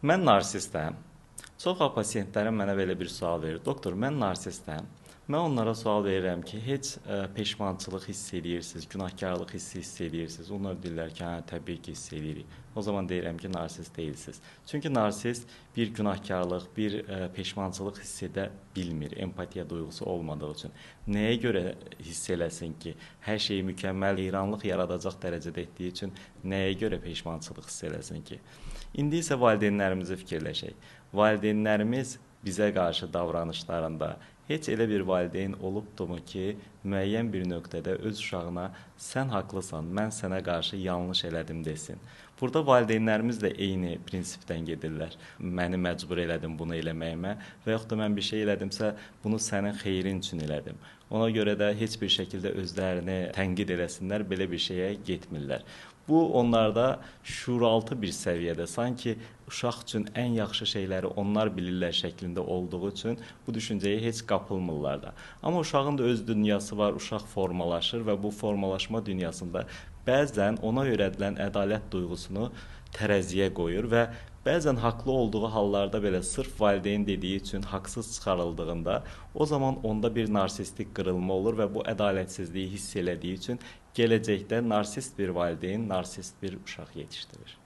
Mən narsistəm. Çox vaxt pasientlərim mənə belə bir sual verir. Doktor, mən narsistəm. Mən onlara sual verirəm ki, heç peşmançılıq hiss eləyirsiniz, günahkarlıq hissi hiss eləyirsiniz. Onlar deyirlər ki, hə, təbii ki, hiss eləyirik. O zaman deyirəm ki, narsist deyilsiniz. Çünki narsist bir günahkarlıq, bir peşmançılıq hiss edə bilmir, empatiya duyğusu olmadığı üçün. Nəyə görə hiss eləsin ki, hər şeyi mükəmməl, heyranlıq yaradacaq dərəcədə etdiyi üçün nəyə görə peşmançılıq hiss eləsin ki? İndi isə valideynlərimizi fikirləşək. Valideynlərimiz bizə qarşı davranışlarında heç elə bir valideyn olubdumu ki, müəyyən bir nöqtədə öz uşağına sən haqlısan, mən sənə qarşı yanlış elədim desin. Burada valideynlərimiz də eyni prinsipdən gedirlər. Məni məcbur elədin bunu eləməyimə və yaxud da mən bir şey elədimsə, bunu sənin xeyrin üçün elədim. Ona görə də heç bir şəkildə özlərini tənqid eləsinlər, belə bir şeyə getmirlər. Bu onlarda şuuraltı bir səviyyədə sanki uşaq üçün ən yaxşı şeyləri onlar bilirlər şəklində olduğu üçün bu düşüncəyə heç qapılmırlar da. Amma uşağın da öz dünyası var, uşaq formalaşır və bu formalaşma dünyasında bəzən ona öyrədilən ədalət duyğusunu tərəziyə qoyur və bəzən haqlı olduğu hallarda belə sırf valideyn dediyi üçün haqsız çıxarıldığında o zaman onda bir narsistik qırılma olur və bu ədalətsizliyi hiss elədiyi üçün gələcəkdə narsist bir valideyn, narsist bir uşaq yetişdirir.